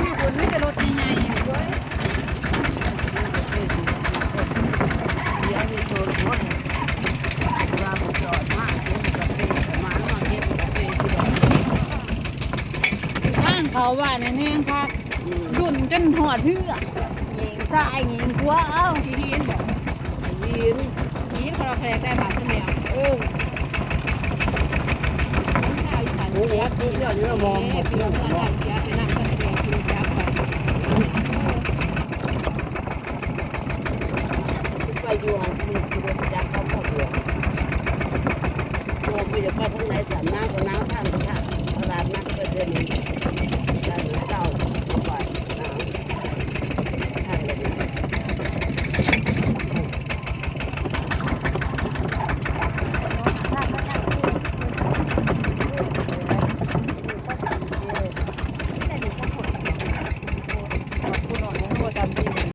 ຢູ່ພຸ້ນມີແຕ່ລົດໃຫຍ່ໆ ເວີຍ. ທາງເຂົ້າບ້ານນີ້ແຮງຄັກ ລຸ້ນຈົນຮອດເຮືອນ ຍິງຊ້າຍຍິງຂວາ ເອົ້າ ຂີ້ຫີນບໍ ຫີນ ຫີນ ຄົນລະແຂວງໄດ້ບາດຊະແມວ ເອີ ໂອ້ໂຫ ເປັນເລື່ອງນີ້ນະ ມອງ ເປັນເລື່ອງໄທເສ